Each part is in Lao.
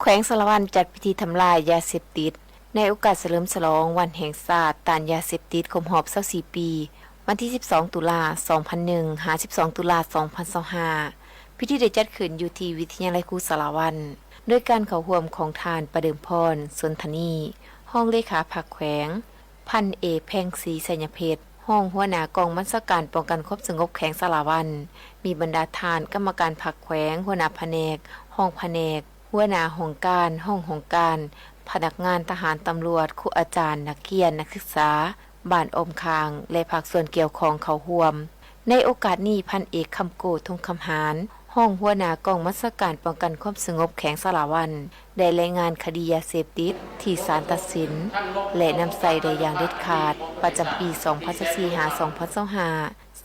ແຂວງສາລະວັນຈັດພິທີທຳລາຍຢາເສບຕິດ ໃນໂອກາດສະເຫຼີມສະຫຼອງວັນແຫ່ງຊາດຕ້ານຢາເສບຕິດຄົບຮອບຊາວສີ່ປີ, ວັນທີສິບສອງ ຕຸລາ ສອງພັນໜຶ່ງ ຫາ ສິບສອງ ຕຸລາ ສອງພັນຊາວຫ້າ. ພິທີໄດ້ຈັດຂຶ້ນຢູ່ທີ່ວິທະຍາໄລຄູສາລະວັນ ໂດຍການເຂົ້າຮ່ວມຂອງທ່ານ ປະເດີມພອນ ສົນທະນີ ຮອງເລຂາພັກແຂວງ, ພັນເອກ ແພງສີ ໄຊຍະເພັດ ຮອງຫົວໜ້າກອງບັນຊາການປ້ອງກັນຄວາມສະຫງົບແຂວງສາລະວັນ, ມີບັນດາທ່ານກຳມະການພັກແຂວງ, ຫົວໜ້າພະແນກ, ຮອງພະແນກ, ຫົວໜ້າຫ້ອງການ, ຮອງຫ້ອງການ, ພະນັກງານທະຫານ, ຕຳຫຼວດ, ຄູອາຈານ, ນັກຮຽນ, ນັກສຶກສາ, ບ້ານອ້ອມຂ້າງ ແລະ ພາກສ່ວນກ່ຽວຂ້ອງເຂົ້າຮ່ວມ. ໃນໂອກາດນີ້, ພັນເອກ ຄຳໂກ ທົງຄຳຫານ ຮອງຫົວໜ້າກອງບັນຊາການປ້ອງກັນຄວາມສະຫງົບແຂວງສາລະວັນ ໄດ້ລາຍງານຄະດີຢາເສບຕິດທີ່ສານຕັດສິນ ແລະ ນຳໃຊ້ໄດ້ຢ່າງເດັດຂາດ ປະຈຳປີສອງພັນຊາວສີ່ ຫາ ສອງພັນຊາວຫ້າ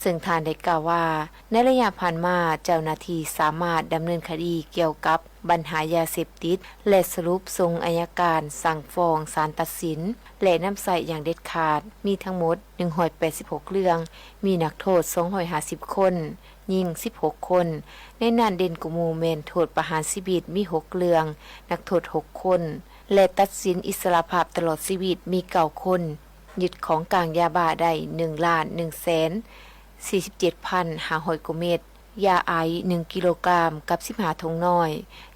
ເຊິ່ງທ່ານໄດ້ກ່າວວ່າ ໃນໄລຍະຜ່ານມາ ເຈົ້າໜ້າທີ່ສາມາດດຳເນີນຄະດີກ່ຽວກັບບັນຫາຢາເສບຕິດ ແລະ ສະຫຼຸບສົ່ງໄອຍະການ, ສັ່ງຟ້ອງ, ສານຕັດສິນ ແລະ ນຳໃຊ້ຢ່າງເດັດຂາດ ມີທັງໝົດໜຶ່ງຮ້ອຍແປດສິບຫົກເລື່ອງ, ມີນັກໂທດສອງຮ້ອຍຫ້າສິບຄົນ, ຍິງສິບຫົກຄົນ, ໃນນັ້ນເດັ່ນກວ່າໝູ່ແມ່ນໂທດປະຫານຊີວິດ ມີຫົກເລື່ອງ, ນັກໂທດຫົກຄົນ ແລະ ຕັດສິນອິດສະຫຼະພາບຕະຫຼອດຊີວິດ ມີເກົ້າຄົນ, ຍຶດຂອງກາງຢາບ້າໄດ້ໜຶ່ງລ້ານໜຶ່ງແສນສີ່ສິບເຈັດພັນຫ້າຮ້ອຍກວ່າເມັດ, ຢາໄອສ໌ໜຶ່ງກິໂລກຣາມກັບສິບຫ້າຖົງນ້ອຍ,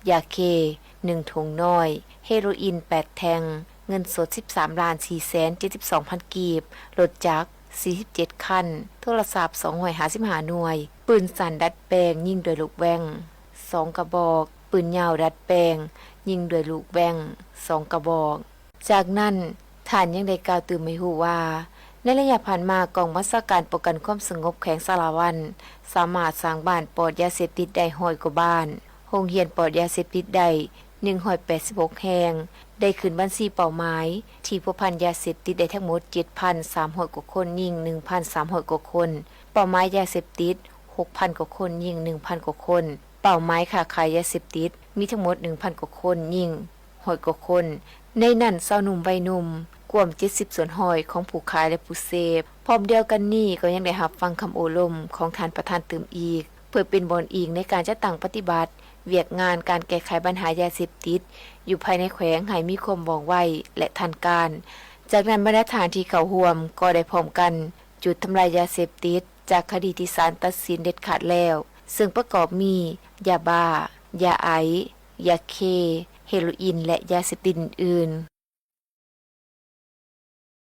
ຢາເຄໜຶ່ງຖົງນ້ອຍ, ເຮໂຣອິນແປດແທ່ງ, ເງິນສົດສິບສາມລ້ານສີ່ແສນເຈັດສິບສອງພັນກີບ, ລົດຈັກສີ່ສິບເຈັດຄັນ, ໂທລະສັບສອງຮ້ອຍຫ້າສິບຫ້າໜ່ວຍ, ປືນສັ້ນດັດແປງຍິງດ້ວຍລູກແວ່ງສອງກະບອກ, ປືນຍາວດັດແປງຍິງດ້ວຍລູກແວ່ງສອງກະບອກ. ຈາກນັ້ນ, ທ່ານຍັງໄດ້ກ່າວຕື່ມໃຫ້ຮູ້ວ່າ ໃນໄລຍະຜ່ານມາ, ກອງບັນຊາການປ້ອງກັນຄວາມສະຫງົບແຂວງສາລະວັນ ສາມາດສ້າງບ້ານປອດຢາເສບຕິດໄດ້ຮ້ອຍກວ່າບ້ານ, ໂຮງຮຽນປອດຢາເສບຕິດໄດ້ໜຶ່ງຮ້ອຍແປດສິບຫົກແຫ່ງ, ໄດ້ຂຶ້ນບັນຊີເປົ້າໝາຍທີ່ພົວພັນຢາເສບຕິດໄດ້ທັງໝົດເຈັດພັນສາມຮ້ອຍກວ່າຄົນ, ຍິງໜຶ່ງພັນສາມຮ້ອຍກວ່າຄົນ, ເປົ້າໝາຍຢາເສບຕິດຫົກພັນກວ່າຄົນ, ຍິງໜຶ່ງພັນກວ່າຄົນ, ເປົ້າໝາຍຄ້າຂາຍຢາເສບຕິດມີທັງໝົດໜຶ່ງພັນກວ່າຄົນ, ຍິງຮ້ອຍກວ່າຄົນ, ໃນນັ້ນຊາວໜຸ່ມໄວໜຸ່ມກວມເຈັດສິບສ່ວນຮ້ອຍຂອງຜູ້ຂາຍ ແລະ ຜູ້ເສບ. ພ້ອມດຽວກັນນີ້ກໍຍັງໄດ້ຮັບຟັງຄຳໂອ້ລົມຂອງທ່ານປະທານຕື່ມອີກ ເພື່ອເປັນບ່ອນອີງໃນການຈັດຕັ້ງປະຕິບັດວຽກງານການແກ້ໄຂບັນຫາຢາເສບຕິດຢູ່ພາຍໃນແຂວງໃຫ້ມີຄວາມວ່ອງໄວ ແລະ ທັນການ. ຈາກນັ້ນບັນດາທ່ານທີ່ເຂົ້າຮ່ວມກໍໄດ້ພ້ອມກັນຈຸດທຳລາຍຢາເສບຕິດ ຈາກຄະດີທີ່ສານຕັດສິນເດັດຂາດແລ້ວ, ເຊິ່ງປະກອບມີ ຢາບ້າ, ຢາໄອສ໌, ຢາເຄ, ເຮໂຣອິນ ແລະ ຢາເສບຕິດອື່ນ